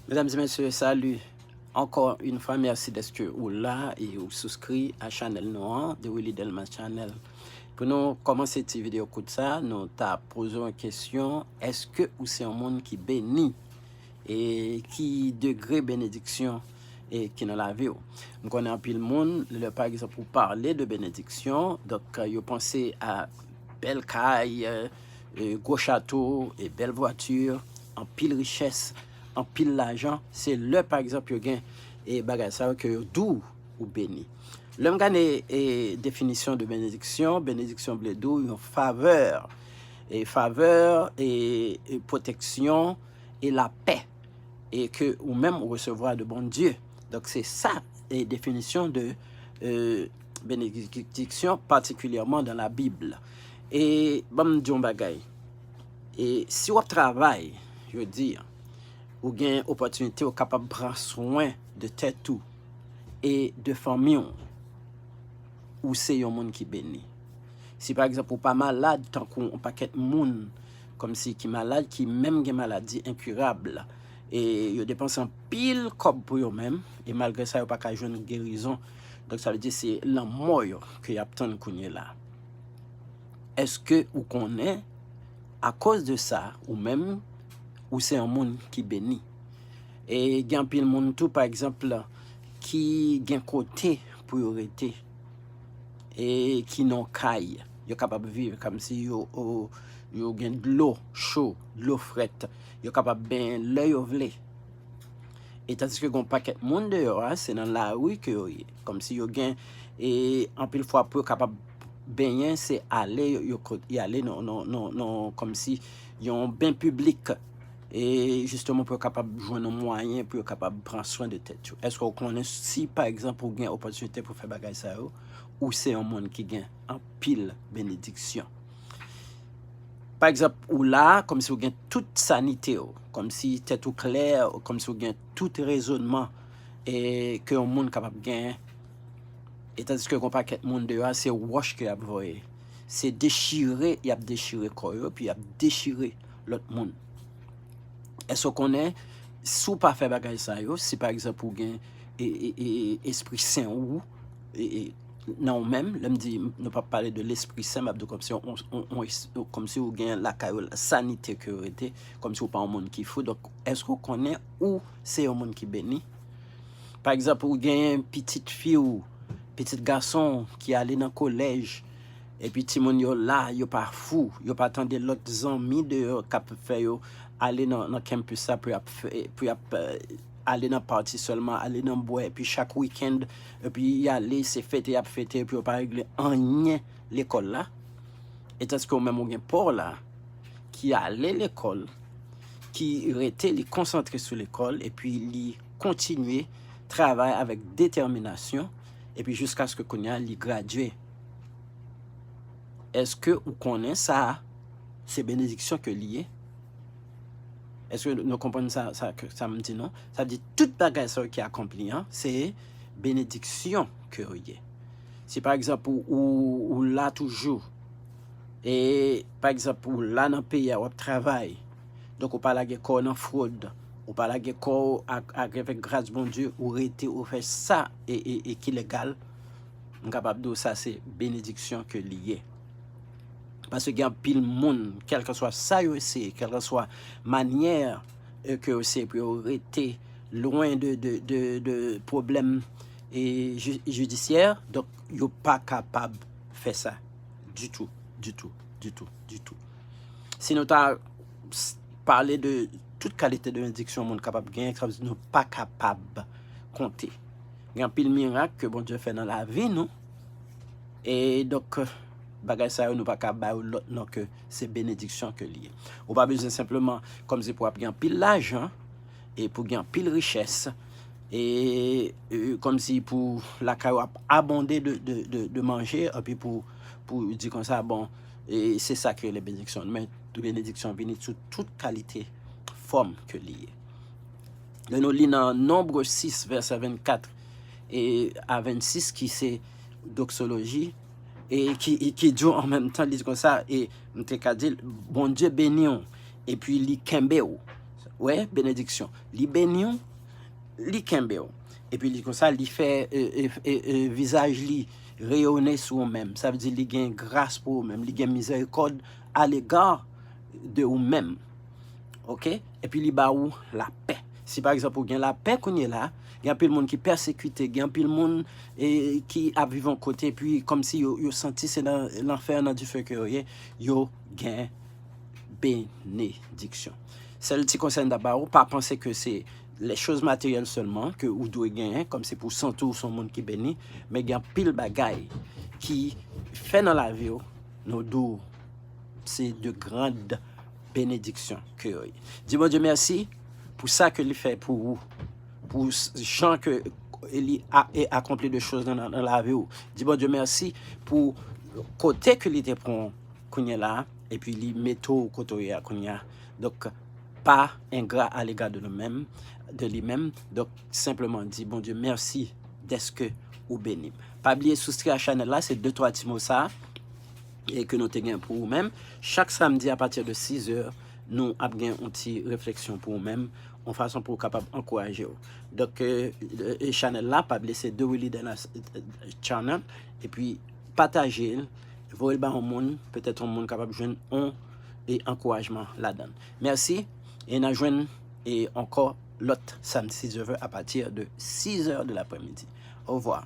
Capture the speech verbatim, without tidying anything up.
Mesdames et messieurs, salut. Encore une fois, merci d'être ou là et ou souscrit à channel nou an, The Willy Delmas Channel. Pou nou kòmanse ti videyo kout sa, nou ta poze yon kesyon, èske ou se yon moun ki beni? E ki degre benediksyon e ki nan lavi w? M konnen anpil moun, lè pa egzanp ou pale de benediksyon, donk yo panse a bèl kay, e, gwo chato, e bèl vwati, anpil richès, anpil lajan. Se lè pa egzanp yo gen e bagay sa yo ke yo di w ou beni. Lè m gade e definisyon de benediksyon, benediksyon vle di w yon favè, e favè, e, e pwoteksyon, e lapè, e ke ou menm ou resevwa de Bondye. Donk se sa e definisyon de e benediksyon, patikilyèman dan la Bib. E ban m di yon bagay. E si w ap travay, yo di, ou gen opòtinite ou kapab pran swen de tèt ou e de fanmi w, ou se yon moun ki beni. Si pa egzanp ou pa malad tankou yon pakèt moun kòmsi ki malad, ki menm gen maladi enkirab, e yo depanse anpil kòb pou yo menm, e malgre sa yo pa ka jwenn gerizon. Donk sa vle di se lanmò yo ke y ap tann kounye la. Èske ou konnen, akoz de sa, ou menm, ou se yon moun ki beni? E gen anpil moun tou, pa egzanp, ki gen kote pou yo rete, e ki nan kay, yo kapab viv kòmsi yo, yo, yo gen dlo cho, dlo frèt, yo kapab benyen lè yo vle. E tandiske gen yon pakèt moun deyò a, se nan lari ke yo ye. Kòmsi yo gen, e anpil fwa pou yo kapab benyen, se ale yo, yo kot-, y ale nan, nan, nan, nan, kòmsi yon ben piblik. E jisteman pou yo kapab jwenn yon mwayen pou yo kapab pran swen de tèt yo. Èske w konnen si, pa egzanp, ou gen opòtinite pou fè bagay sa yo, ou se yon moun ki gen anpil benediksyon? Pa egzanp, ou la, kòmsi ou gen tout sanite w, kòmsi tèt ou klè, kòmsi ou gen tout rezonman e ke yon moun kapab genyen. E tandiske gen yon pakèt moun deyò a, se wòch ke y ap voye. Se dechire, y ap dechire kò yo, epi y ap dechire lòt moun. Èske w konnen, si w pa fè bagay sa yo, si pa egzanp ou gen e, e, e, espri sen ou, e, e, nan ou menm, lè m di, nou p ap pale de lespri sen, m ap di kòmsi on, on, on, kòmsi ou gen lakay ou sanite ke yo rete, kòmsi ou pa yon moun ki fou. Donk, èske w konnen ou se yon moun ki beni? Pa egzanp, ou gen pitit fi w, pitit gason w ki ale nan kolèj, epi timoun yo la, yo pa fou, yo pa tande lòt zanmi deyò k ap fè yo ale nan, nan campus la pou y ap fè, pou y ap, eh, ale nan pati sèlman, ale nan bwè, epi chak weekend, epi y ale, se fete y ap fete, epi yo pa regle anyen lekòl la. E tandiske ou menm ou gen pa w la, ki ale lekòl, ki rete, li konsantre sou lekòl, epi li kontinye travay avèk detèminasyon, epi jiskaske kounye a li gradye. Èske ou konnen sa a, se benediksyon ke li ye? Èske nou konprann sa, sa, ke, sa m di nou? Sa vle di tout bagay sa yo ki akonpli an, se benediksyon ke yo ye. Si pa egzanp ou, ou, ou la toujou, e pa egzanp ou la nan peyi a, w ap travay, donk ou pa lage kò w nan fwod, ou pa lage kò w ak, ak, avèk gras Bondye, ou rete, ou fè sa e, e, e ki legal, m kapab di w sa se benediksyon ke li ye. Paske gen anpil moun, kèlkeswa sa yo eseye, kèlkeswa manyè, e, ke yo eseye pou yo rete lwen de, de, de, de pwoblèm, e, ji-, jidisyè, donk yo pa kapab fè sa ditou, ditou, ditou, ditou. Si nou ta s-, pale de tout kalite de benediksyon moun kapab genyen, sa vle di nou pa kapab konte. Gen anpil mirak ke Bondye fè nan lavi nou. E donk, bagay sa yo, nou pa ka ba yo lòt non ke se benediksyon ke li ye. Ou pa bezwen senpleman kòmsi pou w ap gen anpil lajan e pou gen anpil richès, e, e kòmsi pou lakay ou ap abonde de, de, de, de manje, epi pou, pou di konsa, bon, e se sa ki rele benediksyon. Men benediksyon vini sou tout kalite fòm ke li ye. Lè nou li nan Nonb sis, vèsè vennkat e a vennsis, ki se doksoloji, e ki, e ki di w an menm tan, li di konsa, e m te ka di l, Bondye beni w, epi li kenbe w. Wè, benediksyon. Li beni w, li kenbe w. Epi li konsa, li fè e, e, e, e, vizaj li reyone sou ou menm. Sa vle di li gen gras pou ou menm. Li gen mizerikòd alega de ou menm. Oke? Epi li ba ou lapè. Si pa egzanp ou gen lapè kounye la, gen anpil moun ki pèsekite, gen anpil moun e, ki ap viv yon kote, epi kòmsi yo, yo santi se nan lanfè, nan dife ke yo ye, yo gen benediksyon. Sèl ti konsèy m ta ba ou, pa panse ke se les choses matérielles seulement ke ou dwe genyen, kòmsi pou santi w se yon moun ki beni, men gen anpil bagay ki fè nan lavi w, nou di w se de grandes bénédictions ke yo ye. Di Bondye mèsi pou sa ke li fè pou ou, pou s- jan ke li a, e akonpli de choz nan, nan, nan lavi w. Di Bondye mèsi pou kote ke li te pran w kounye la, epi li mete w kote w ye a kounye a. Donk, pa engra alega de nou menm, de li menm. Donk, senpleman di Bondye mèsi dèske ou beni m. Pa bliye souskrè a chanèl la, se de twa ti mo sa e ke nou te gen pou ou menm. Chak samdi apati de sis è, nou ap gen yon ti refleksyon pou ou menm, yon fason pou w kapab ankouraje w. Donk, e, e chanèl la, pa bliye se Dewey Leader la, e, e, channel, epi pataje l, voye l ba yon moun, petèt yon moun kapab jwenn yon e ankourajman ladan l. Mèsi, e n a jwenn e ankò lòt samdi si Dye vle apati de sis è de laprèmidi. Ovwa.